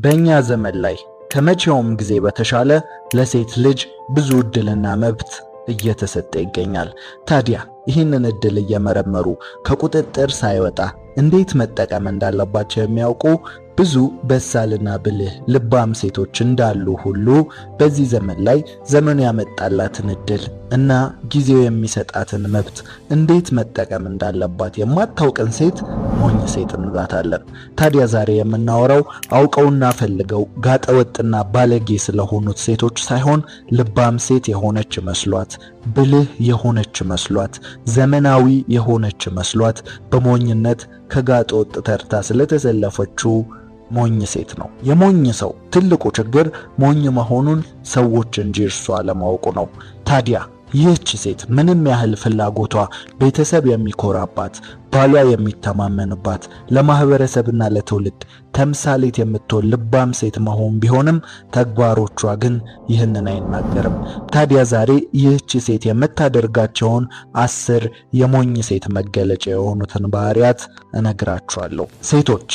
በእኛ ዘመን ላይ ከመቼውም ጊዜ በተሻለ ለሴት ልጅ ብዙ እድልና መብት እየተሰጠ ይገኛል። ታዲያ ይህንን እድል እየመረመሩ ከቁጥጥር ሳይወጣ እንዴት መጠቀም እንዳለባቸው የሚያውቁ ብዙ በሳልና ብልህ ልባም ሴቶች እንዳሉ ሁሉ በዚህ ዘመን ላይ ዘመኑ ያመጣላትን እድል እና ጊዜው የሚሰጣትን መብት እንዴት መጠቀም እንዳለባት የማታውቅን ሴት ሞኝ ሴት እንላታለን። ታዲያ ዛሬ የምናወራው አውቀውና ፈልገው ጋጠወጥና ባለጌ ስለሆኑት ሴቶች ሳይሆን ልባም ሴት የሆነች መስሏት፣ ብልህ የሆነች መስሏት፣ ዘመናዊ የሆነች መስሏት በሞኝነት ከጋጠወጥ ተርታ ስለተሰለፈችው ሞኝ ሴት ነው። የሞኝ ሰው ትልቁ ችግር ሞኝ መሆኑን ሰዎች እንጂ እርሷ አለማወቁ ነው። ታዲያ ይህች ሴት ምንም ያህል ፍላጎቷ ቤተሰብ የሚኮራባት፣ ባሏ የሚተማመንባት፣ ለማህበረሰብና ለትውልድ ተምሳሌት የምትሆን ልባም ሴት መሆን ቢሆንም ተግባሮቿ ግን ይህንን አይናገርም። ታዲያ ዛሬ ይህች ሴት የምታደርጋቸውን 10 የሞኝ ሴት መገለጫ የሆኑትን ባህሪያት እነግራችኋለሁ። ሴቶች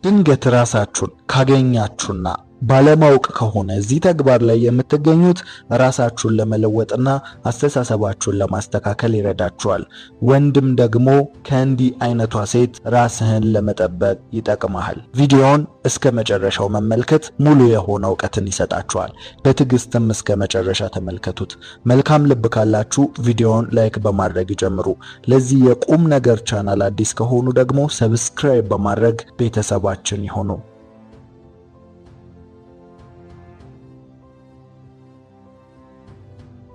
ድንገት ራሳችሁን ካገኛችሁና ባለማወቅ ከሆነ እዚህ ተግባር ላይ የምትገኙት ራሳችሁን ለመለወጥና አስተሳሰባችሁን ለማስተካከል ይረዳችኋል። ወንድም ደግሞ ከእንዲህ አይነቷ ሴት ራስህን ለመጠበቅ ይጠቅመሃል። ቪዲዮውን እስከ መጨረሻው መመልከት ሙሉ የሆነ እውቀትን ይሰጣችኋል። በትዕግስትም እስከ መጨረሻ ተመልከቱት። መልካም ልብ ካላችሁ ቪዲዮውን like በማድረግ ይጀምሩ። ለዚህ የቁም ነገር ቻናል አዲስ ከሆኑ ደግሞ subscribe በማድረግ ቤተሰባችን ይሁኑ።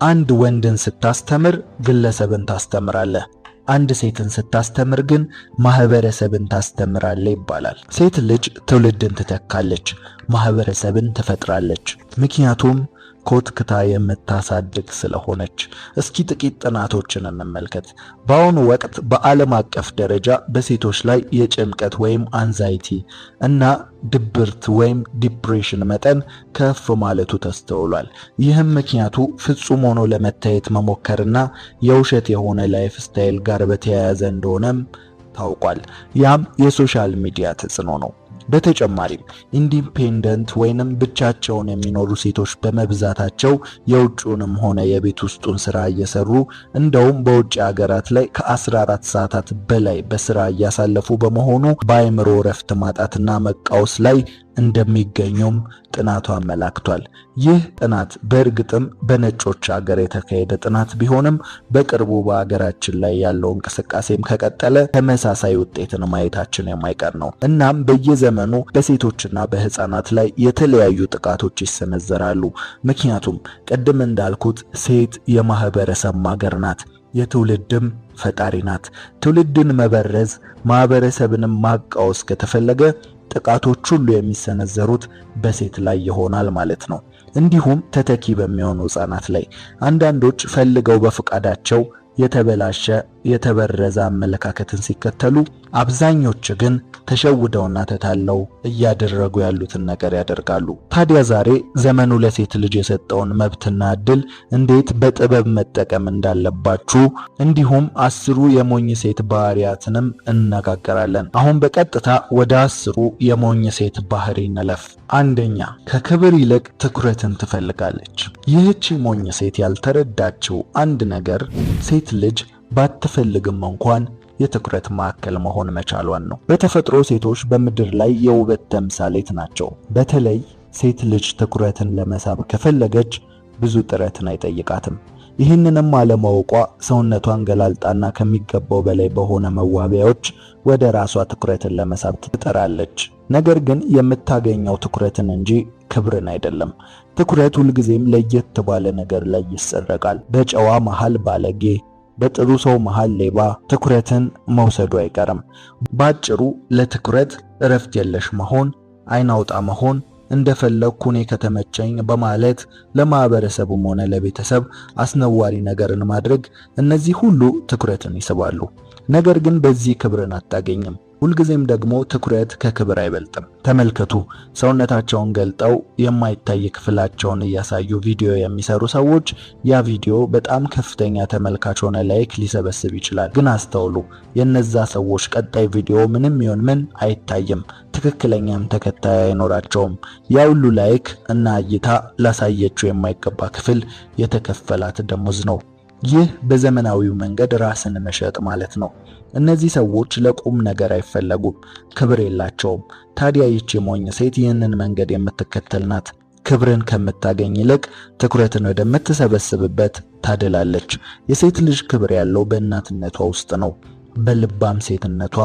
አንድ ወንድን ስታስተምር ግለሰብን ታስተምራለህ። አንድ ሴትን ስታስተምር ግን ማህበረሰብን ታስተምራለህ ይባላል። ሴት ልጅ ትውልድን ትተካለች፣ ማህበረሰብን ትፈጥራለች። ምክንያቱም ኮትክታ የምታሳድግ ስለሆነች። እስኪ ጥቂት ጥናቶችን እንመልከት። በአሁኑ ወቅት በዓለም አቀፍ ደረጃ በሴቶች ላይ የጭንቀት ወይም anxiety እና ድብርት ወይም depression መጠን ከፍ ማለቱ ተስተውሏል። ይህም ምክንያቱ ፍጹም ሆኖ ለመታየት መሞከርና የውሸት የሆነ lifestyle ጋር በተያያዘ እንደሆነም ታውቋል። ያም የ social media ተጽዕኖ ነው። በተጨማሪም independent ወይንም ብቻቸውን የሚኖሩ ሴቶች በመብዛታቸው የውጭውንም ሆነ የቤት ውስጡን ስራ እየሰሩ እንደውም በውጭ ሀገራት ላይ ከ14 ሰዓታት በላይ በስራ እያሳለፉ በመሆኑ በአእምሮ እረፍት ማጣትና መቃወስ ላይ እንደሚገኙም ጥናቱ አመላክቷል። ይህ ጥናት በእርግጥም በነጮች ሀገር የተካሄደ ጥናት ቢሆንም በቅርቡ በሀገራችን ላይ ያለው እንቅስቃሴም ከቀጠለ ተመሳሳይ ውጤትን ማየታችን የማይቀር ነው። እናም በየዘመኑ በሴቶችና በህፃናት ላይ የተለያዩ ጥቃቶች ይሰነዘራሉ። ምክንያቱም ቅድም እንዳልኩት ሴት የማህበረሰብ ማገር ናት፣ የትውልድም ፈጣሪ ናት። ትውልድን መበረዝ ማህበረሰብንም ማቃወስ ከተፈለገ ጥቃቶች ሁሉ የሚሰነዘሩት በሴት ላይ ይሆናል ማለት ነው። እንዲሁም ተተኪ በሚሆኑ ህፃናት ላይ አንዳንዶች ፈልገው በፍቃዳቸው የተበላሸ የተበረዘ አመለካከትን ሲከተሉ፣ አብዛኞች ግን ተሸውደውና ተታለው እያደረጉ ያሉትን ነገር ያደርጋሉ። ታዲያ ዛሬ ዘመኑ ለሴት ልጅ የሰጠውን መብትና እድል እንዴት በጥበብ መጠቀም እንዳለባችሁ እንዲሁም 10 የሞኝ ሴት ባህሪያትንም እነጋገራለን። አሁን በቀጥታ ወደ 10 የሞኝ ሴት ባህሪ እንለፍ። አንደኛ፣ ከክብር ይልቅ ትኩረትን ትፈልጋለች። ይህቺ ሞኝ ሴት ያልተረዳችው አንድ ነገር ሴት ልጅ ባትፈልግም እንኳን የትኩረት ማዕከል መሆን መቻሏን ነው። በተፈጥሮ ሴቶች በምድር ላይ የውበት ተምሳሌት ናቸው። በተለይ ሴት ልጅ ትኩረትን ለመሳብ ከፈለገች ብዙ ጥረትን አይጠይቃትም። ይህንንም አለማወቋ ሰውነቷን ገላልጣና ከሚገባው በላይ በሆነ መዋቢያዎች ወደ ራሷ ትኩረትን ለመሳብ ትጥራለች። ነገር ግን የምታገኘው ትኩረትን እንጂ ክብርን አይደለም። ትኩረት ሁልጊዜም ለየት ባለ ነገር ላይ ይሰረቃል። በጨዋ መሃል ባለጌ፣ በጥሩ ሰው መሃል ሌባ ትኩረትን መውሰዱ አይቀርም። ባጭሩ ለትኩረት እረፍት የለሽ መሆን፣ አይናውጣ መሆን፣ እንደፈለግኩ እኔ ከተመቸኝ በማለት ለማህበረሰቡም ሆነ ለቤተሰብ አስነዋሪ ነገርን ማድረግ፣ እነዚህ ሁሉ ትኩረትን ይስባሉ። ነገር ግን በዚህ ክብርን አታገኝም። ሁልጊዜም ደግሞ ትኩረት ከክብር አይበልጥም። ተመልከቱ፣ ሰውነታቸውን ገልጠው የማይታይ ክፍላቸውን እያሳዩ ቪዲዮ የሚሰሩ ሰዎች ያ ቪዲዮ በጣም ከፍተኛ ተመልካች ሆነ like ሊሰበስብ ይችላል። ግን አስተውሉ፣ የነዛ ሰዎች ቀጣይ ቪዲዮ ምንም ይሁን ምን አይታይም፣ ትክክለኛም ተከታይ አይኖራቸውም። ያ ሁሉ like እና እይታ ላሳየችው የማይገባ ክፍል የተከፈላት ደሞዝ ነው። ይህ በዘመናዊው መንገድ ራስን መሸጥ ማለት ነው። እነዚህ ሰዎች ለቁም ነገር አይፈለጉም፣ ክብር የላቸውም። ታዲያ ይቺ ሞኝ ሴት ይህንን መንገድ የምትከተል ናት። ክብርን ከምታገኝ ይልቅ ትኩረትን ወደምትሰበስብበት ታደላለች። የሴት ልጅ ክብር ያለው በእናትነቷ ውስጥ ነው፣ በልባም ሴትነቷ፣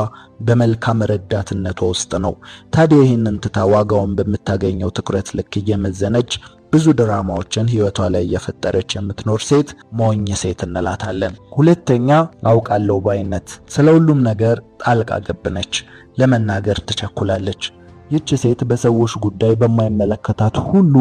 በመልካም ረዳትነቷ ውስጥ ነው። ታዲያ ይህንን ትታ ዋጋውን በምታገኘው ትኩረት ልክ እየመዘነች ብዙ ድራማዎችን ህይወቷ ላይ እየፈጠረች የምትኖር ሴት ሞኝ ሴት እንላታለን። ሁለተኛ፣ አውቃለሁ ባይነት። ስለ ሁሉም ነገር ጣልቃ ገብ ነች። ለመናገር ትቸኩላለች። ይህች ሴት በሰዎች ጉዳይ በማይመለከታት ሁሉ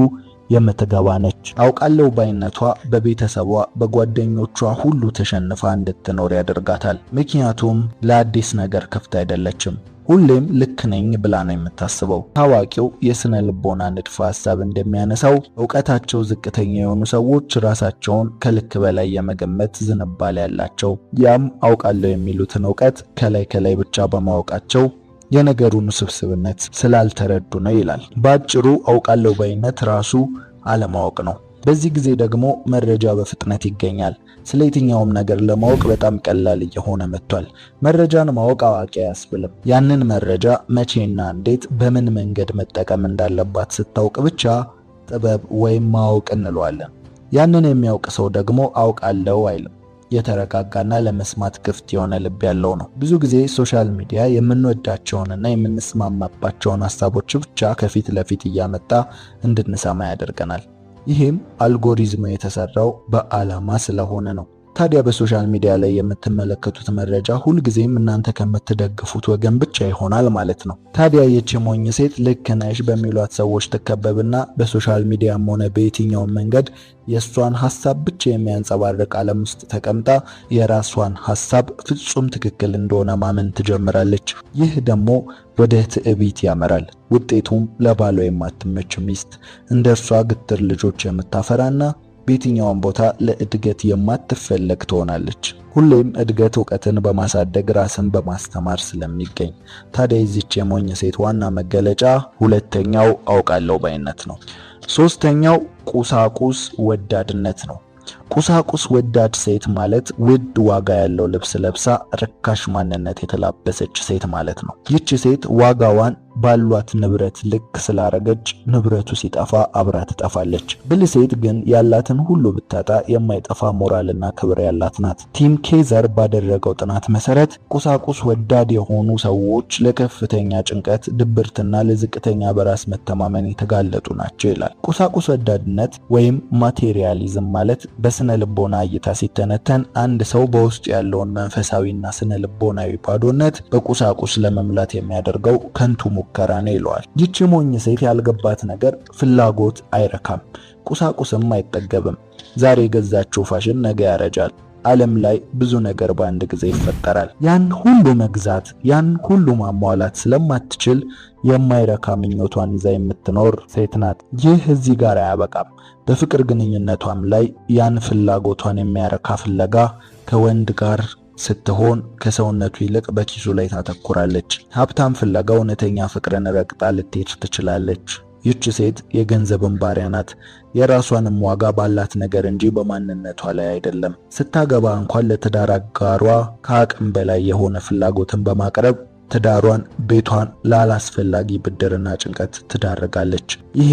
የምትገባ ነች። አውቃለሁ ባይነቷ በቤተሰቧ፣ በጓደኞቿ ሁሉ ተሸንፋ እንድትኖር ያደርጋታል። ምክንያቱም ለአዲስ ነገር ክፍት አይደለችም። ሁሌም ልክ ነኝ ብላ ነው የምታስበው። ታዋቂው የስነ ልቦና ንድፈ ሐሳብ እንደሚያነሳው እውቀታቸው ዝቅተኛ የሆኑ ሰዎች ራሳቸውን ከልክ በላይ የመገመት ዝንባሌ ያላቸው፣ ያም አውቃለሁ የሚሉትን እውቀት ከላይ ከላይ ብቻ በማወቃቸው የነገሩን ውስብስብነት ስላልተረዱ ነው ይላል። በአጭሩ አውቃለሁ ባይነት ራሱ አለማወቅ ነው። በዚህ ጊዜ ደግሞ መረጃ በፍጥነት ይገኛል። ስለ የትኛውም ነገር ለማወቅ በጣም ቀላል እየሆነ መጥቷል። መረጃን ማወቅ አዋቂ አያስብልም። ያንን መረጃ መቼና እንዴት በምን መንገድ መጠቀም እንዳለባት ስታውቅ ብቻ ጥበብ ወይም ማወቅ እንለዋለን። ያንን የሚያውቅ ሰው ደግሞ አውቃለሁ አይልም። የተረጋጋና ለመስማት ክፍት የሆነ ልብ ያለው ነው። ብዙ ጊዜ social media የምንወዳቸውንና የምንስማማባቸውን ሀሳቦች ብቻ ከፊት ለፊት እያመጣ እንድንሰማ ያደርገናል። ይህም አልጎሪዝሙ የተሰራው በዓላማ ስለሆነ ነው። ታዲያ በ social media ላይ የምትመለከቱት መረጃ ሁልጊዜም እናንተ ከምትደግፉት ወገን ብቻ ይሆናል ማለት ነው። ታዲያ ይህች ሞኝ ሴት ልክ ነሽ በሚሏት ሰዎች ትከበብና በ social media ም ሆነ በየትኛውም መንገድ የእሷን ሀሳብ ብቻ የሚያንጸባርቅ ዓለም ውስጥ ተቀምጣ የራሷን ሀሳብ ፍጹም ትክክል እንደሆነ ማመን ትጀምራለች። ይህ ደግሞ ወደ ትዕቢት ያመራል። ውጤቱም ለባሏ የማትመች ሚስት፣ እንደ እርሷ ግትር ልጆች የምታፈራና በየትኛውም ቦታ ለእድገት የማትፈለግ ትሆናለች። ሁሌም እድገት እውቀትን በማሳደግ ራስን በማስተማር ስለሚገኝ። ታዲያ የዚች የሞኝ ሴት ዋና መገለጫ ሁለተኛው አውቃለሁ ባይነት ነው። ሶስተኛው ቁሳቁስ ወዳድነት ነው። ቁሳቁስ ወዳድ ሴት ማለት ውድ ዋጋ ያለው ልብስ ለብሳ ርካሽ ማንነት የተላበሰች ሴት ማለት ነው። ይህች ሴት ዋጋዋን ባሏት ንብረት ልክ ስላረገች ንብረቱ ሲጠፋ አብራ ትጠፋለች። ብልህ ሴት ግን ያላትን ሁሉ ብታጣ የማይጠፋ ሞራልና ክብር ያላት ናት። ቲም ኬዘር ባደረገው ጥናት መሰረት ቁሳቁስ ወዳድ የሆኑ ሰዎች ለከፍተኛ ጭንቀት፣ ድብርትና ለዝቅተኛ በራስ መተማመን የተጋለጡ ናቸው ይላል። ቁሳቁስ ወዳድነት ወይም materialism ማለት በስነ ልቦና እይታ ሲተነተን አንድ ሰው በውስጡ ያለውን መንፈሳዊና ስነ ልቦናዊ ባዶነት በቁሳቁስ ለመሙላት የሚያደርገው ከንቱ ሙከራ ነው ይለዋል። ይቺ ሞኝ ሴት ያልገባት ነገር ፍላጎት አይረካም፣ ቁሳቁስም አይጠገብም። ዛሬ የገዛችው ፋሽን ነገ ያረጃል። ዓለም ላይ ብዙ ነገር በአንድ ጊዜ ይፈጠራል። ያን ሁሉ መግዛት ያን ሁሉ ማሟላት ስለማትችል የማይረካ ምኞቷን ይዛ የምትኖር ሴት ናት። ይህ እዚህ ጋር አያበቃም። በፍቅር ግንኙነቷም ላይ ያን ፍላጎቷን የሚያረካ ፍለጋ ከወንድ ጋር ስትሆን ከሰውነቱ ይልቅ በኪሱ ላይ ታተኩራለች። ሀብታም ፍለጋ እውነተኛ ፍቅርን ረግጣ ልትሄድ ትችላለች። ይህች ሴት የገንዘብን ባሪያ ናት። የራሷንም ዋጋ ባላት ነገር እንጂ በማንነቷ ላይ አይደለም። ስታገባ እንኳን ለትዳር አጋሯ ከአቅም በላይ የሆነ ፍላጎትን በማቅረብ ትዳሯን፣ ቤቷን ላላስፈላጊ ብድርና ጭንቀት ትዳርጋለች። ይሄ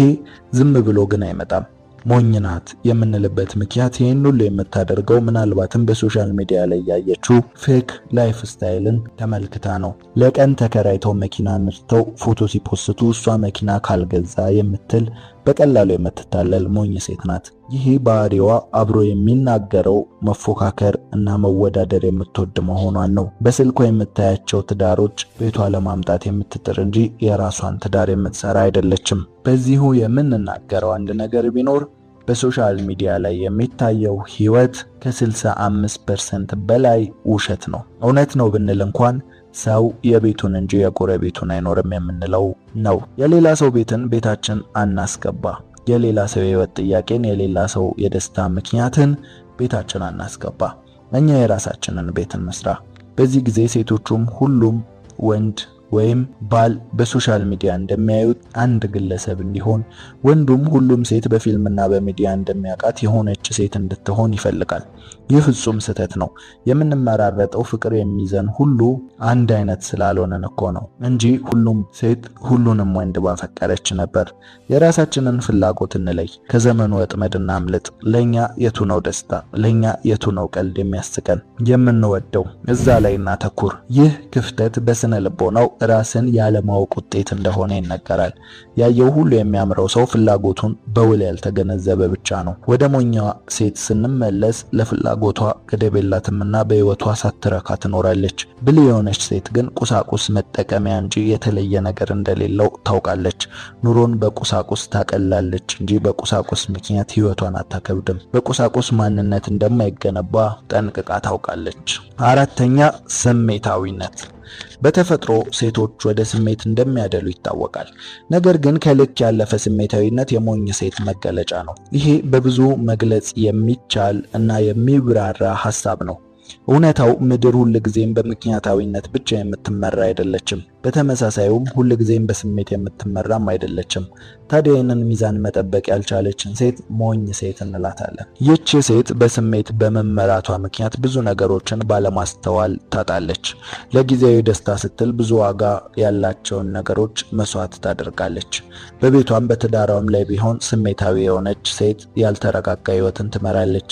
ዝም ብሎ ግን አይመጣም። ሞኝ ናት የምንልበት ምክንያት ይህን ሁሉ የምታደርገው ምናልባትም በ social media ላይ ያየችው fake lifestyle ን ተመልክታ ነው። ለቀን ተከራይተው መኪና ነድተው ፎቶ ሲፖስቱ እሷ መኪና ካልገዛ የምትል በቀላሉ የምትታለል ሞኝ ሴት ናት። ይህ ባህሪዋ አብሮ የሚናገረው መፎካከር እና መወዳደር የምትወድ መሆኗን ነው። በስልኳ የምታያቸው ትዳሮች ቤቷ ለማምጣት የምትጥር እንጂ የራሷን ትዳር የምትሰራ አይደለችም። በዚሁ የምንናገረው አንድ ነገር ቢኖር በ social media ላይ የሚታየው ህይወት ከ65% በላይ ውሸት ነው። እውነት ነው ብንል እንኳን ሰው የቤቱን እንጂ የጎረቤቱን አይኖርም የምንለው ነው። የሌላ ሰው ቤትን ቤታችን አናስገባ። የሌላ ሰው የህይወት ጥያቄን፣ የሌላ ሰው የደስታ ምክንያትን ቤታችን አናስገባ። እኛ የራሳችንን ቤት እንስራ። በዚህ ጊዜ ሴቶቹም ሁሉም ወንድ ወይም ባል በ social media እንደሚያዩት አንድ ግለሰብ እንዲሆን፣ ወንዱም ሁሉም ሴት በፊልምና በሚዲያ እንደሚያውቃት የሆነች ሴት እንድትሆን ይፈልጋል። ይህ ፍጹም ስህተት ነው። የምንመራረጠው ፍቅር የሚይዘን ሁሉ አንድ አይነት ስላልሆነን እኮ ነው እንጂ ሁሉም ሴት ሁሉንም ወንድ ባፈቀረች ነበር። የራሳችንን ፍላጎት እንለይ፣ ከዘመኑ ወጥመድ እናምልጥ። ለኛ የቱ ነው ደስታ? ለኛ የቱ ነው ቀልድ የሚያስቀን? የምንወደው እዛ ላይ እናተኩር። ይህ ክፍተት በስነ ልቦናው ራስን ያለማወቅ ውጤት እንደሆነ ይነገራል። ያየው ሁሉ የሚያምረው ሰው ፍላጎቱን በውል ያልተገነዘበ ብቻ ነው። ወደ ሞኛ ሴት ስንመለስ ለፍላጎቷ ገደብ የላትምና በህይወቷ ሳትረካ ትኖራለች። ብልህ የሆነች ሴት ግን ቁሳቁስ መጠቀሚያ እንጂ የተለየ ነገር እንደሌለው ታውቃለች። ኑሮን በቁሳቁስ ታቀላለች እንጂ በቁሳቁስ ምክንያት ህይወቷን አታከብድም። በቁሳቁስ ማንነት እንደማይገነባ ጠንቅቃ ታውቃለች። አራተኛ፣ ስሜታዊነት። በተፈጥሮ ሴቶች ወደ ስሜት እንደሚያደሉ ይታወቃል። ነገር ግን ከልክ ያለፈ ስሜታዊነት የሞኝ ሴት መገለጫ ነው። ይሄ በብዙ መግለጽ የሚቻል እና የሚብራራ ሐሳብ ነው። እውነታው ምድር ሁልጊዜም በምክንያታዊነት ብቻ የምትመራ አይደለችም። በተመሳሳዩም ሁልጊዜም በስሜት የምትመራም አይደለችም። ታዲያ ይህንን ሚዛን መጠበቅ ያልቻለችን ሴት ሞኝ ሴት እንላታለን። ይህች ሴት በስሜት በመመራቷ ምክንያት ብዙ ነገሮችን ባለማስተዋል ታጣለች። ለጊዜያዊ ደስታ ስትል ብዙ ዋጋ ያላቸውን ነገሮች መስዋዕት ታደርጋለች። በቤቷም በትዳሯም ላይ ቢሆን ስሜታዊ የሆነች ሴት ያልተረጋጋ ህይወትን ትመራለች።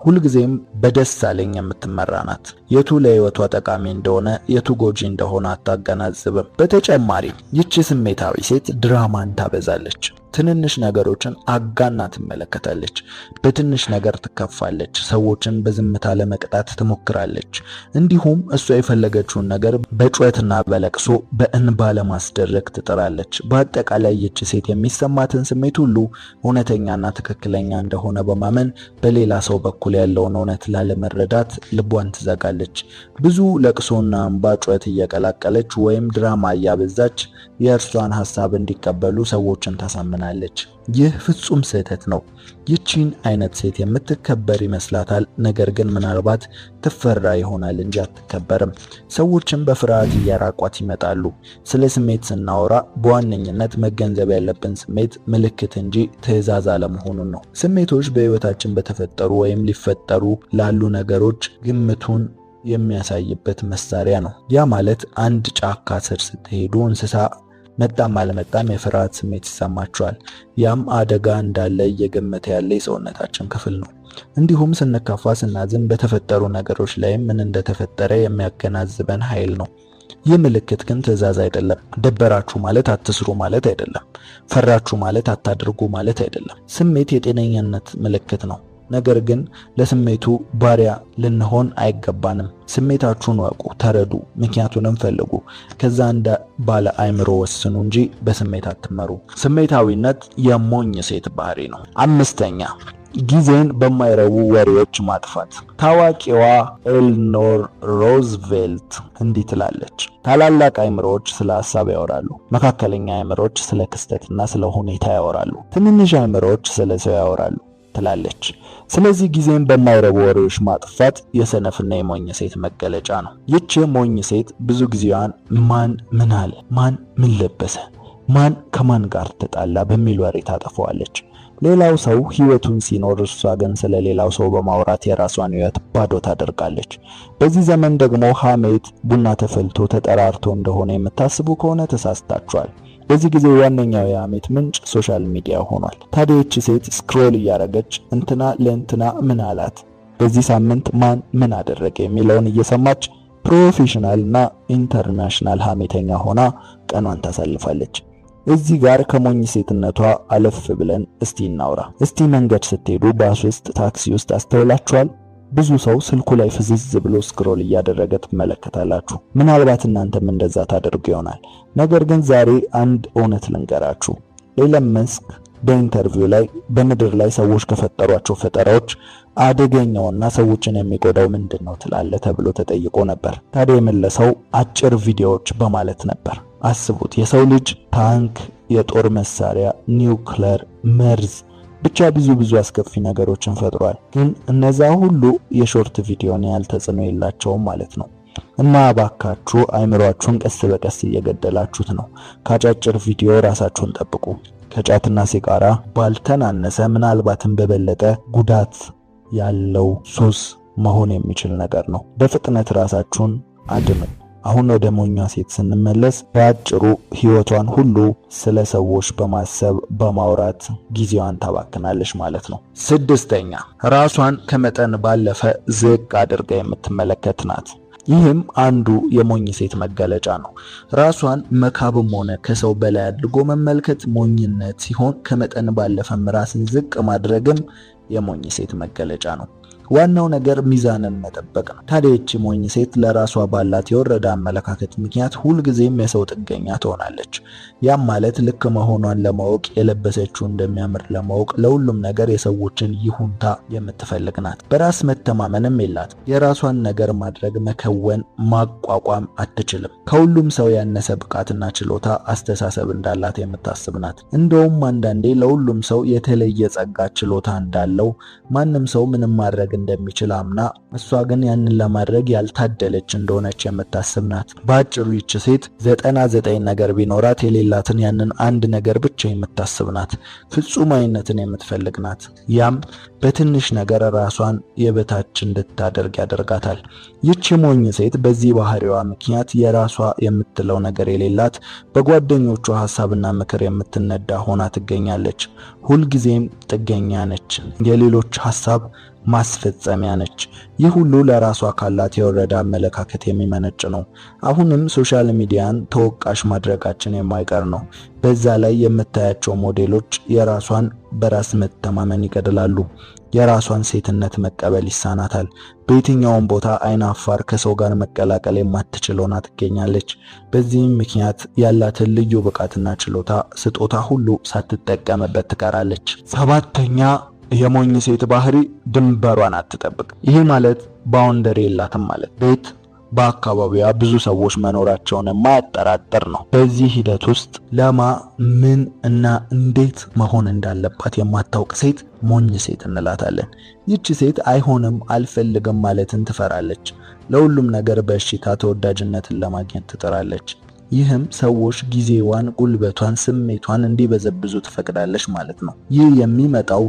ሁልጊዜም በደስ አለኝ የምትመራ ናት። የቱ ለህይወቷ ጠቃሚ እንደሆነ የቱ ጎጂ እንደሆነ አታገናዝብም። በተጨማሪም ይቺ ስሜታዊ ሴት ድራማን ታበዛለች። ትንንሽ ነገሮችን አጋና ትመለከታለች። በትንሽ ነገር ትከፋለች። ሰዎችን በዝምታ ለመቅጣት ትሞክራለች። እንዲሁም እሷ የፈለገችውን ነገር በጩኸትና በለቅሶ በእንባ ለማስደረግ ትጥራለች። በአጠቃላይ ይቺ ሴት የሚሰማትን ስሜት ሁሉ እውነተኛና ትክክለኛ እንደሆነ በማመን በሌላ ሰው በኩል ያለውን እውነት ላለመረዳት ልቧን ትዘጋለች። ብዙ ለቅሶና እንባ፣ ጩኸት እየቀላቀለች ወይም ድራማ እያበዛች የእርሷን ሀሳብ እንዲቀበሉ ሰዎችን ታሳምናለች። ይህ ፍጹም ስህተት ነው። ይቺን አይነት ሴት የምትከበር ይመስላታል። ነገር ግን ምናልባት ትፈራ ይሆናል እንጂ አትከበርም። ሰዎችም በፍርሃት እያራቋት ይመጣሉ። ስለ ስሜት ስናወራ በዋነኝነት መገንዘብ ያለብን ስሜት ምልክት እንጂ ትዕዛዝ አለመሆኑን ነው። ስሜቶች በህይወታችን በተፈጠሩ ወይም ሊፈጠሩ ላሉ ነገሮች ግምቱን የሚያሳይበት መሳሪያ ነው። ያ ማለት አንድ ጫካ ስር ስትሄዱ እንስሳ መጣም አለመጣም የፍርሃት ስሜት ይሰማቸዋል። ያም አደጋ እንዳለ እየገመተ ያለ የሰውነታችን ክፍል ነው። እንዲሁም ስንከፋ፣ ስናዝን በተፈጠሩ ነገሮች ላይም ምን እንደተፈጠረ የሚያገናዝበን ኃይል ነው። ይህ ምልክት ግን ትዕዛዝ አይደለም። ደበራችሁ ማለት አትስሩ ማለት አይደለም። ፈራችሁ ማለት አታድርጉ ማለት አይደለም። ስሜት የጤነኝነት ምልክት ነው። ነገር ግን ለስሜቱ ባሪያ ልንሆን አይገባንም። ስሜታችሁን ወቁ፣ ተረዱ፣ ምክንያቱንም ፈልጉ። ከዛ እንደ ባለ አእምሮ ወስኑ እንጂ በስሜት አትመሩ። ስሜታዊነት የሞኝ ሴት ባህሪ ነው። አምስተኛ፣ ጊዜን በማይረቡ ወሬዎች ማጥፋት። ታዋቂዋ ኤልኖር ሮዝቬልት እንዲህ ትላለች፣ ታላላቅ አእምሮዎች ስለ ሀሳብ ያወራሉ፣ መካከለኛ አእምሮዎች ስለ ክስተትና ስለ ሁኔታ ያወራሉ፣ ትንንሽ አእምሮዎች ስለ ሰው ያወራሉ ትላለች። ስለዚህ ጊዜን በማይረቡ ወሬዎች ማጥፋት የሰነፍና የሞኝ ሴት መገለጫ ነው። ይቺ ሞኝ ሴት ብዙ ጊዜዋን ማን ምን አለ፣ ማን ምን ለበሰ፣ ማን ከማን ጋር ተጣላ በሚል ወሬ ታጠፈዋለች። ሌላው ሰው ህይወቱን ሲኖር እሷ ግን ስለ ሌላው ሰው በማውራት የራሷን ህይወት ባዶ ታደርጋለች። በዚህ ዘመን ደግሞ ሐሜት ቡና ተፈልቶ ተጠራርቶ እንደሆነ የምታስቡ ከሆነ ተሳስታችኋል። በዚህ ጊዜ ዋነኛው የሐሜት ምንጭ social media ሆኗል። ታዲያ ይህች ሴት scroll እያደረገች እንትና ለእንትና ምን አላት፣ በዚህ ሳምንት ማን ምን አደረገ የሚለውን እየሰማች professional እና international ሐሜተኛ ሆና ቀኗን ታሳልፋለች። እዚህ ጋር ከሞኝ ሴትነቷ አለፍ ብለን እስቲ እናውራ። እስቲ መንገድ ስትሄዱ ባስ ውስጥ፣ ታክሲ ውስጥ አስተውላችኋል? ብዙ ሰው ስልኩ ላይ ፍዝዝ ብሎ scroll እያደረገ ትመለከታላችሁ። ምናልባት እናንተም እንደዛ ታደርጉ ይሆናል። ነገር ግን ዛሬ አንድ እውነት ልንገራችሁ። ኤለን መስክ በ interview ላይ በምድር ላይ ሰዎች ከፈጠሯቸው ፈጠራዎች አደገኛውና ሰዎችን የሚጎዳው ምንድነው ትላለህ ተብሎ ተጠይቆ ነበር። ታዲያ የመለሰው አጭር ቪዲዮዎች በማለት ነበር። አስቡት፣ የሰው ልጅ ታንክ፣ የጦር መሳሪያ፣ ኒውክለር፣ መርዝ ብቻ ብዙ ብዙ አስከፊ ነገሮችን ፈጥሯል። ግን እነዛ ሁሉ የ short ቪዲዮን ያህል ተጽዕኖ የላቸውም ማለት ነው። እና እባካችሁ አይምሯችሁን ቀስ በቀስ እየገደላችሁት ነው። ከአጫጭር ቪዲዮ ራሳችሁን ጠብቁ። ከጫትና ሲጋራ ባልተናነሰ ምናልባትም በበለጠ ጉዳት ያለው ሱስ መሆን የሚችል ነገር ነው። በፍጥነት ራሳችሁን አድኑ። አሁን ወደ ሞኟ ሴት ስንመለስ በአጭሩ ህይወቷን ሁሉ ስለ ሰዎች በማሰብ በማውራት ጊዜዋን ታባክናለች ማለት ነው። ስድስተኛ፣ ራሷን ከመጠን ባለፈ ዝቅ አድርጋ የምትመለከት ናት። ይህም አንዱ የሞኝ ሴት መገለጫ ነው። ራሷን መካብም ሆነ ከሰው በላይ አድርጎ መመልከት ሞኝነት ሲሆን ከመጠን ባለፈም ራስን ዝቅ ማድረግም የሞኝ ሴት መገለጫ ነው። ዋናው ነገር ሚዛንን መጠበቅ ነው። ታዲያ ይህች ሞኝ ሴት ለራሷ ባላት የወረደ አመለካከት ምክንያት ሁልጊዜም የሰው ጥገኛ ትሆናለች። ያም ማለት ልክ መሆኗን ለማወቅ፣ የለበሰችው እንደሚያምር ለማወቅ፣ ለሁሉም ነገር የሰዎችን ይሁንታ የምትፈልግ ናት። በራስ መተማመንም የላትም። የራሷን ነገር ማድረግ፣ መከወን፣ ማቋቋም አትችልም። ከሁሉም ሰው ያነሰ ብቃትና ችሎታ፣ አስተሳሰብ እንዳላት የምታስብ ናት። እንደውም አንዳንዴ ለሁሉም ሰው የተለየ ጸጋ፣ ችሎታ እንዳለው፣ ማንም ሰው ምንም ማድረግ እንደሚችል አምና እሷ ግን ያንን ለማድረግ ያልታደለች እንደሆነች የምታስብ ናት። በአጭሩ ይች ሴት 99 ነገር ቢኖራት የሌላትን ያንን አንድ ነገር ብቻ የምታስብ ናት። ፍጹማዊነትን የምትፈልግ ናት። ያም በትንሽ ነገር ራሷን የበታች እንድታደርግ ያደርጋታል። ይቺ ሞኝ ሴት በዚህ ባህሪዋ ምክንያት የራሷ የምትለው ነገር የሌላት፣ በጓደኞቿ ሀሳብና ምክር የምትነዳ ሆና ትገኛለች። ሁልጊዜም ጥገኛ ነች። የሌሎች ሀሳብ ማስፈጸሚያ ነች። ይህ ሁሉ ለራሷ ካላት የወረደ አመለካከት የሚመነጭ ነው። አሁንም social media ን ተወቃሽ ማድረጋችን የማይቀር ነው። በዛ ላይ የምታያቸው ሞዴሎች የራሷን በራስ መተማመን ይገድላሉ። የራሷን ሴትነት መቀበል ይሳናታል። በየትኛውም ቦታ አይን አፋር ከሰው ጋር መቀላቀል የማትችል ሆና ትገኛለች። በዚህም ምክንያት ያላትን ልዩ ብቃትና ችሎታ፣ ስጦታ ሁሉ ሳትጠቀምበት ትቀራለች። ሰባተኛ የሞኝ ሴት ባህሪ ድንበሯን አትጠብቅ። ይህ ማለት boundary የላትም ማለት ቤት በአካባቢዋ ብዙ ሰዎች መኖራቸውን የማያጠራጥር ነው። በዚህ ሂደት ውስጥ ለማ ምን እና እንዴት መሆን እንዳለባት የማታውቅ ሴት ሞኝ ሴት እንላታለን። ይቺ ሴት አይሆንም፣ አልፈልግም ማለትን ትፈራለች። ለሁሉም ነገር በእሽታ ተወዳጅነትን ለማግኘት ትጥራለች። ይህም ሰዎች ጊዜዋን፣ ጉልበቷን፣ ስሜቷን እንዲበዘብዙ ትፈቅዳለች ማለት ነው። ይህ የሚመጣው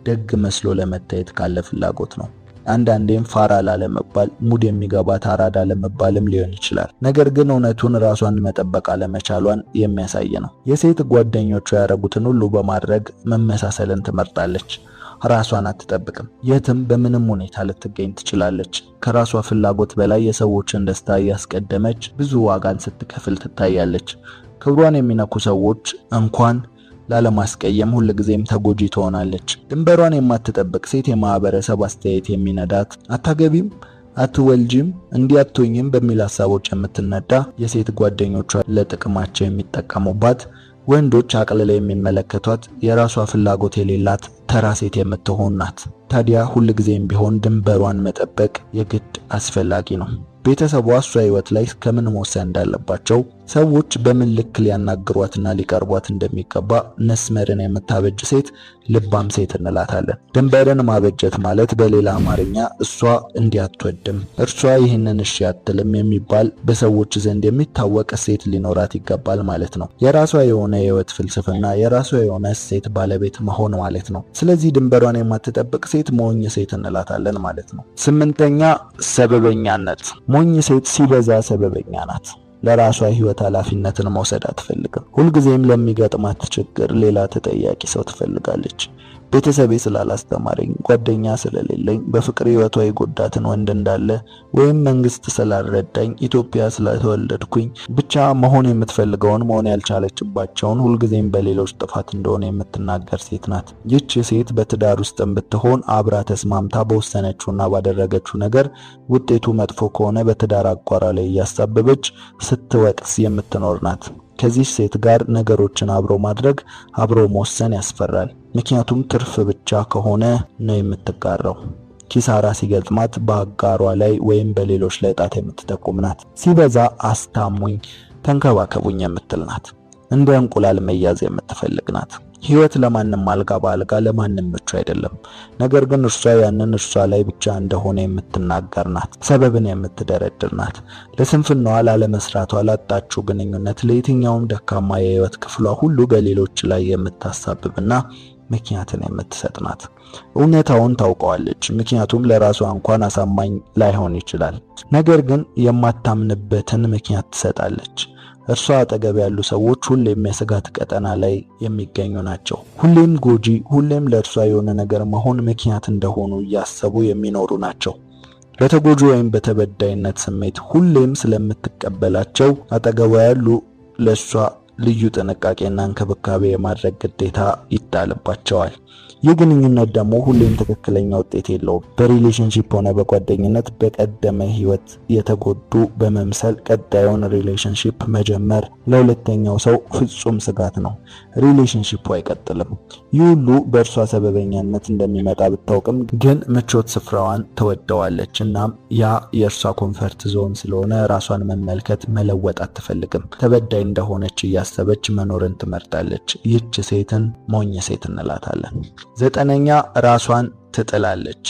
ደግ መስሎ ለመታየት ካለ ፍላጎት ነው። አንዳንዴም ፋራ ላለመባል፣ mood የሚገባት አራዳ ለመባልም ሊሆን ይችላል። ነገር ግን እውነቱን ራሷን መጠበቅ አለመቻሏን የሚያሳይ ነው። የሴት ጓደኞቿ ያደረጉትን ሁሉ በማድረግ መመሳሰልን ትመርጣለች። ራሷን አትጠብቅም። የትም በምንም ሁኔታ ልትገኝ ትችላለች። ከራሷ ፍላጎት በላይ የሰዎችን ደስታ እያስቀደመች ብዙ ዋጋን ስትከፍል ትታያለች። ክብሯን የሚነኩ ሰዎች እንኳን ላለማስቀየም ሁልጊዜም ተጎጂ ትሆናለች። ድንበሯን የማትጠብቅ ሴት የማህበረሰብ አስተያየት የሚነዳት፣ አታገቢም፣ አትወልጂም፣ እንዲህ አትሆኝም በሚል ሀሳቦች የምትነዳ፣ የሴት ጓደኞቿ ለጥቅማቸው የሚጠቀሙባት፣ ወንዶች አቅልለው የሚመለከቷት፣ የራሷ ፍላጎት የሌላት ተራ ሴት የምትሆን ናት። ታዲያ ሁልጊዜም ቢሆን ድንበሯን መጠበቅ የግድ አስፈላጊ ነው። ቤተሰቧ እሷ ህይወት ላይ ከምን መወሰን እንዳለባቸው፣ ሰዎች በምን ልክ ሊያናግሯትና ሊቀርቧት እንደሚገባ መስመርን የምታበጅ ሴት ልባም ሴት እንላታለን። ድንበርን ማበጀት ማለት በሌላ አማርኛ እሷ እንዲህ አትወድም፣ እርሷ ይህንን እሺ አትልም የሚባል በሰዎች ዘንድ የሚታወቅ እሴት ሊኖራት ይገባል ማለት ነው። የራሷ የሆነ የህይወት ፍልስፍና፣ የራሷ የሆነ እሴት ባለቤት መሆን ማለት ነው። ስለዚህ ድንበሯን የማትጠብቅ ሴት ሞኝ ሴት እንላታለን ማለት ነው። ስምንተኛ፣ ሰበበኛነት። ሞኝ ሴት ሲበዛ ሰበበኛ ናት። ለራሷ ህይወት ኃላፊነትን መውሰድ አትፈልግም። ሁልጊዜም ለሚገጥማት ችግር ሌላ ተጠያቂ ሰው ትፈልጋለች። ቤተሰቤ ስላላስተማረኝ፣ ጓደኛ ስለሌለኝ፣ በፍቅር ህይወቷ የጎዳትን ወንድ እንዳለ ወይም መንግስት ስላልረዳኝ፣ ኢትዮጵያ ስለተወለድኩኝ ብቻ መሆን የምትፈልገውን መሆን ያልቻለችባቸውን ሁልጊዜም በሌሎች ጥፋት እንደሆነ የምትናገር ሴት ናት። ይህች ሴት በትዳር ውስጥም ብትሆን አብራ ተስማምታ በወሰነችውና ባደረገችው ነገር ውጤቱ መጥፎ ከሆነ በትዳር አጋሯ ላይ እያሳበበች ስትወቅስ የምትኖር ናት። ከዚህ ሴት ጋር ነገሮችን አብሮ ማድረግ፣ አብሮ መወሰን ያስፈራል። ምክንያቱም ትርፍ ብቻ ከሆነ ነው የምትጋራው። ኪሳራ ሲገጥማት በአጋሯ ላይ ወይም በሌሎች ላይ ጣት የምትጠቁም ናት። ሲበዛ አስታሙኝ፣ ተንከባከቡኝ የምትል ናት። እንደ እንቁላል መያዝ የምትፈልግ ናት። ህይወት ለማንም አልጋ በአልጋ፣ ለማንም ምቹ አይደለም። ነገር ግን እርሷ ያንን እርሷ ላይ ብቻ እንደሆነ የምትናገር ናት። ሰበብን የምትደረድር ናት። ለስንፍናዋ፣ ላለመስራቷ፣ ላጣችው ግንኙነት፣ ለየትኛውም ደካማ የህይወት ክፍሏ ሁሉ በሌሎች ላይ የምታሳብብና ምክንያትን የምትሰጥ ናት። እውነታውን ታውቀዋለች፣ ምክንያቱም ለራሷ እንኳን አሳማኝ ላይሆን ይችላል። ነገር ግን የማታምንበትን ምክንያት ትሰጣለች። እርሷ አጠገብ ያሉ ሰዎች ሁሌም የስጋት ቀጠና ላይ የሚገኙ ናቸው። ሁሌም ጎጂ፣ ሁሌም ለእርሷ የሆነ ነገር መሆን ምክንያት እንደሆኑ እያሰቡ የሚኖሩ ናቸው። በተጎጂ ወይም በተበዳይነት ስሜት ሁሌም ስለምትቀበላቸው አጠገቧ ያሉ ለእሷ ልዩ ጥንቃቄና እንክብካቤ የማድረግ ግዴታ ይጣልባቸዋል። ይህ ግንኙነት ደግሞ ሁሌም ትክክለኛ ውጤት የለውም። በ relationship ሆነ በጓደኝነት በቀደመ ህይወት የተጎዱ በመምሰል ቀጣዩን relationship መጀመር ለሁለተኛው ሰው ፍጹም ስጋት ነው። Relationship ኡ አይቀጥልም። ይህ ሁሉ በእርሷ ሰበበኛነት እንደሚመጣ ብታውቅም ግን ምቾት ስፍራዋን ትወደዋለች። እናም ያ የእርሷ comfort zone ስለሆነ ራሷን መመልከት፣ መለወጥ አትፈልግም። ተበዳይ እንደሆነች እያሰበች መኖርን ትመርጣለች። ይህች ሴትን ሞኝ ሴት እንላታለን። ዘጠነኛ፣ ራሷን ትጥላለች።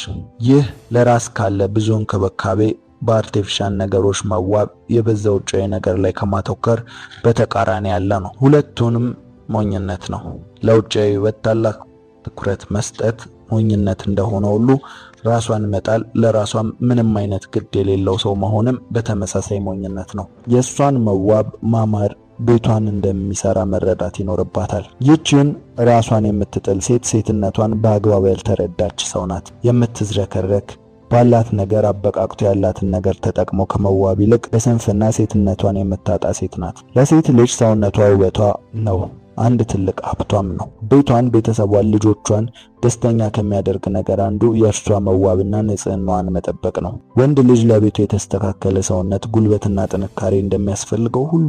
ይህ ለራስ ካለ ብዙ እንክብካቤ፣ በ artificial ነገሮች መዋብ፣ የበዛ ውጫዊ ነገር ላይ ከማተኮር በተቃራኒ ያለ ነው። ሁለቱንም ሞኝነት ነው። ለውጫዊ ውበት ታላቅ ትኩረት መስጠት ሞኝነት እንደሆነ ሁሉ ራሷን መጣል፣ ለራሷም ምንም አይነት ግድ የሌለው ሰው መሆንም በተመሳሳይ ሞኝነት ነው። የእሷን መዋብ፣ ማማር ቤቷን እንደሚሰራ መረዳት ይኖርባታል። ይህችን ራሷን የምትጥል ሴት ሴትነቷን በአግባቡ ያልተረዳች ሰው ናት። የምትዝረከረክ፣ ባላት ነገር አበቃቅቶ ያላትን ነገር ተጠቅሞ ከመዋብ ይልቅ በስንፍና ሴትነቷን የምታጣ ሴት ናት። ለሴት ልጅ ሰውነቷ ውበቷ ነው። አንድ ትልቅ ሀብቷም ነው። ቤቷን፣ ቤተሰቧን፣ ልጆቿን ደስተኛ ከሚያደርግ ነገር አንዱ የእርሷ መዋብና ንጽህናዋን መጠበቅ ነው። ወንድ ልጅ ለቤቱ የተስተካከለ ሰውነት፣ ጉልበትና ጥንካሬ እንደሚያስፈልገው ሁሉ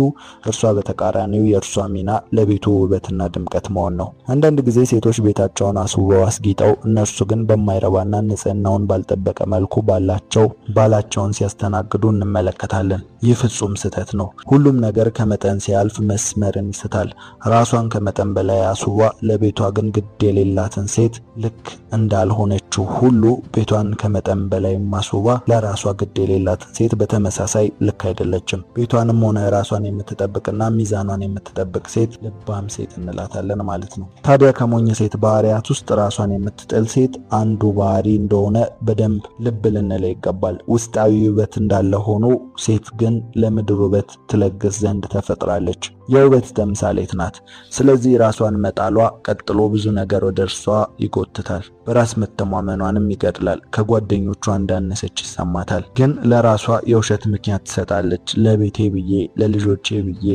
እርሷ በተቃራኒው የእርሷ ሚና ለቤቱ ውበትና ድምቀት መሆን ነው። አንዳንድ ጊዜ ሴቶች ቤታቸውን አስውበው አስጊጠው እነርሱ ግን በማይረባና ንጽህናውን ባልጠበቀ መልኩ ባላቸው ባላቸውን ሲያስተናግዱ እንመለከታለን። ይህ ፍጹም ስህተት ነው። ሁሉም ነገር ከመጠን ሲያልፍ መስመርን ይስታል። ራሷን ከመጠን በላይ አስውባ ለቤቷ ግን ግድ የሌላትን ሴት ልክ እንዳልሆነችው ሁሉ ቤቷን ከመጠን በላይ ማስውባ ለራሷ ግድ የሌላትን ሴት በተመሳሳይ ልክ አይደለችም። ቤቷንም ሆነ ራሷን የምትጠብቅና ሚዛኗን የምትጠብቅ ሴት ልባም ሴት እንላታለን ማለት ነው። ታዲያ ከሞኝ ሴት ባህሪያት ውስጥ ራሷን የምትጥል ሴት አንዱ ባህሪ እንደሆነ በደንብ ልብ ልንለው ይገባል። ውስጣዊ ውበት እንዳለ ሆኖ ሴት ግን ለምድር ውበት ትለግስ ዘንድ ተፈጥራለች። የውበት ተምሳሌት ናት። ስለዚህ ራሷን መጣሏ ቀጥሎ ብዙ ነገር ወደ እርሷ ይጎትታል። በራስ መተማመኗንም ይገድላል። ከጓደኞቿ እንዳነሰች ይሰማታል። ግን ለራሷ የውሸት ምክንያት ትሰጣለች። ለቤቴ ብዬ፣ ለልጆቼ ብዬ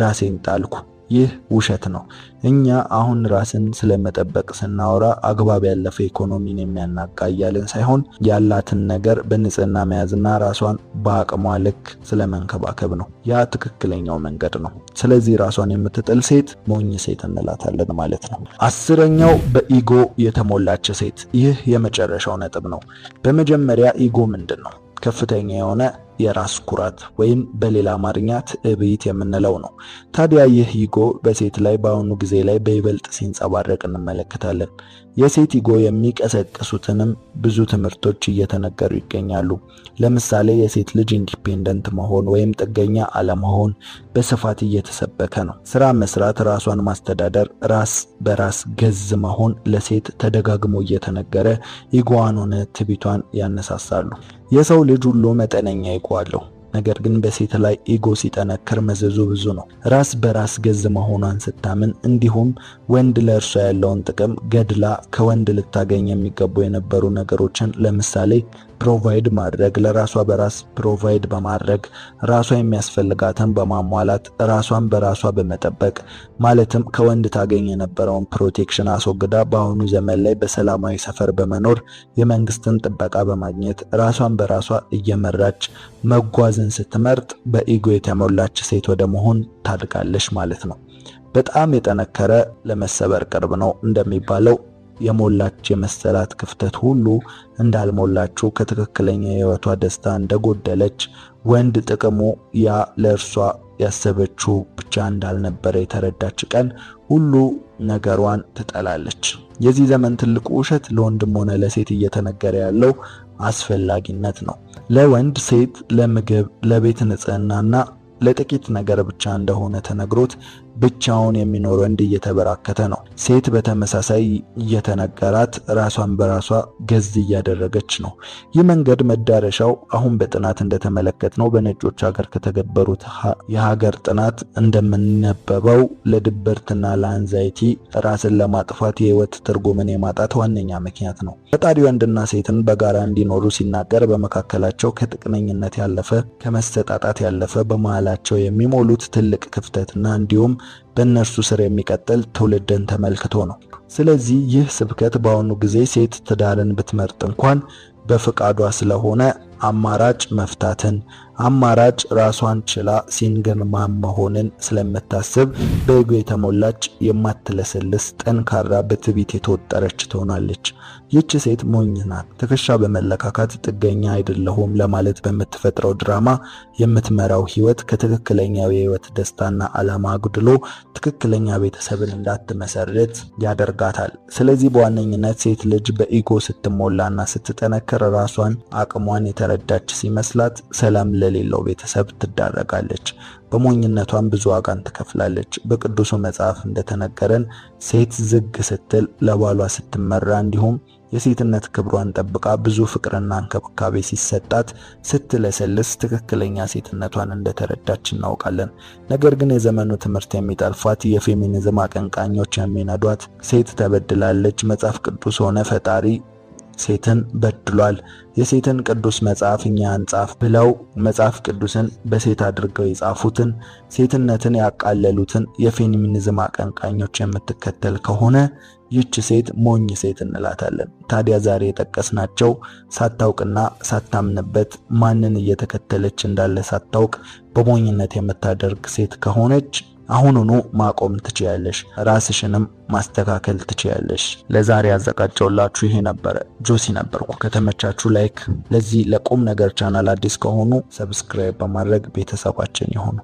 ራሴን ጣልኩ። ይህ ውሸት ነው። እኛ አሁን ራስን ስለመጠበቅ ስናወራ አግባብ ያለፈ ኢኮኖሚን የሚያናጋ እያልን ሳይሆን ያላትን ነገር በንጽህና መያዝና ራሷን በአቅሟ ልክ ስለመንከባከብ ነው። ያ ትክክለኛው መንገድ ነው። ስለዚህ ራሷን የምትጥል ሴት ሞኝ ሴት እንላታለን ማለት ነው። 10ኛው በ ego የተሞላች ሴት። ይህ የመጨረሻው ነጥብ ነው። በመጀመሪያ ego ምንድን ነው? ከፍተኛ የሆነ የራስ ኩራት ወይም በሌላ አማርኛ ትዕቢት የምንለው ነው። ታዲያ ይህ ego በሴት ላይ በአሁኑ ጊዜ ላይ በይበልጥ ሲንጸባረቅ እንመለከታለን። የሴት ego የሚቀሰቅሱትንም ብዙ ትምህርቶች እየተነገሩ ይገኛሉ። ለምሳሌ የሴት ልጅ independent መሆን ወይም ጥገኛ አለመሆን በስፋት እየተሰበከ ነው። ስራ መስራት፣ ራሷን ማስተዳደር፣ ራስ በራስ ገዝ መሆን ለሴት ተደጋግሞ እየተነገረ ego ዋን ሆነ ትዕቢቷን ያነሳሳሉ። የሰው ልጅ ሁሉ መጠነኛ ego አለው። ነገር ግን በሴት ላይ ego ሲጠነክር መዘዙ ብዙ ነው። ራስ በራስ ገዝ መሆኗን ስታምን፣ እንዲሁም ወንድ ለእርሷ ያለውን ጥቅም ገድላ ከወንድ ልታገኝ የሚገቡ የነበሩ ነገሮችን፣ ለምሳሌ provide ማድረግ፣ ለራሷ በራስ provide በማድረግ፣ ራሷ የሚያስፈልጋትን በማሟላት፣ ራሷን በራሷ በመጠበቅ፣ ማለትም ከወንድ ታገኝ የነበረውን protection አስወግዳ በአሁኑ ዘመን ላይ በሰላማዊ ሰፈር በመኖር የመንግስትን ጥበቃ በማግኘት ራሷን በራሷ እየመራች መጓዝ መጎበዝን ስትመርጥ በ ego የተሞላች ሴት ወደ መሆን ታድጋለች ማለት ነው። በጣም የጠነከረ ለመሰበር ቅርብ ነው እንደሚባለው የሞላች የመሰላት ክፍተት ሁሉ እንዳልሞላችው ከትክክለኛ የህይወቷ ደስታ እንደጎደለች፣ ወንድ ጥቅሙ ያ ለእርሷ ያሰበችው ብቻ እንዳልነበረ የተረዳች ቀን ሁሉ ነገሯን ትጠላለች። የዚህ ዘመን ትልቁ ውሸት ለወንድም ሆነ ለሴት እየተነገረ ያለው አስፈላጊነት ነው። ለወንድ ሴት ለምግብ፣ ለቤት ንጽህናና ለጥቂት ነገር ብቻ እንደሆነ ተነግሮት ብቻውን የሚኖር ወንድ እየተበራከተ ነው። ሴት በተመሳሳይ እየተነገራት ራሷን በራሷ ገዝ እያደረገች ነው። ይህ መንገድ መዳረሻው አሁን በጥናት እንደተመለከትነው በነጮች ሀገር ከተገበሩት የሀገር ጥናት እንደምነበበው ለድብርትና ለአንዛይቲ ራስን ለማጥፋት የህይወት ትርጉምን የማጣት ዋነኛ ምክንያት ነው። ፈጣሪ ወንድና ሴትን በጋራ እንዲኖሩ ሲናገር በመካከላቸው ከጥቅመኝነት ያለፈ፣ ከመሰጣጣት ያለፈ በመሃላቸው የሚሞሉት ትልቅ ክፍተትና እንዲሁም በእነርሱ ስር የሚቀጥል ትውልድን ተመልክቶ ነው። ስለዚህ ይህ ስብከት በአሁኑ ጊዜ ሴት ትዳርን ብትመርጥ እንኳን በፍቃዷ ስለሆነ አማራጭ መፍታትን፣ አማራጭ ራሷን ችላ single mom መሆንን ስለምታስብ በ ego የተሞላች፣ የማትለሰልስ፣ ጠንካራ፣ በትዕቢት የተወጠረች ትሆናለች። ይህች ሴት ሞኝ ናት። ትከሻ በመለካካት ጥገኛ አይደለሁም ለማለት በምትፈጥረው ድራማ የምትመራው ህይወት ከትክክለኛው የህይወት ደስታና ዓላማ አጉድሎ ትክክለኛ ቤተሰብን እንዳትመሰርት ያደርጋታል። ስለዚህ በዋነኝነት ሴት ልጅ በ ego ስትሞላና ስትጠነክር ራሷን አቅሟን የተረዳች ሲመስላት ሰላም ለሌለው ቤተሰብ ትዳረጋለች። በሞኝነቷም ብዙ ዋጋን ትከፍላለች። በቅዱሱ መጽሐፍ እንደተነገረን ሴት ዝግ ስትል፣ ለባሏ ስትመራ፣ እንዲሁም የሴትነት ክብሯን ጠብቃ ብዙ ፍቅርና እንክብካቤ ሲሰጣት ስትለሰልስ ትክክለኛ ሴትነቷን እንደተረዳች እናውቃለን። ነገር ግን የዘመኑ ትምህርት የሚጠልፏት፣ የፌሚኒዝም አቀንቃኞች የሚነዷት ሴት ተበድላለች፣ መጽሐፍ ቅዱስ ሆነ ፈጣሪ ሴትን በድሏል፣ የሴትን ቅዱስ መጽሐፍ እኛ አንጻፍ ብለው መጽሐፍ ቅዱስን በሴት አድርገው የጻፉትን፣ ሴትነትን ያቃለሉትን የፌሚኒዝም አቀንቃኞች የምትከተል ከሆነ ይህች ሴት ሞኝ ሴት እንላታለን። ታዲያ ዛሬ የጠቀስናቸው ሳታውቅና ሳታምንበት፣ ማንን እየተከተለች እንዳለ ሳታውቅ በሞኝነት የምታደርግ ሴት ከሆነች አሁኑኑ ማቆም ትችያለሽ። ራስሽንም ማስተካከል ትችያለሽ። ለዛሬ ያዘጋጀውላችሁ ይሄ ነበረ። ጆሲ ነበርኩ። ከተመቻችሁ like፣ ለዚህ ለቁም ነገር ቻናል አዲስ ከሆኑ subscribe በማድረግ ቤተሰባችን ይሁኑ።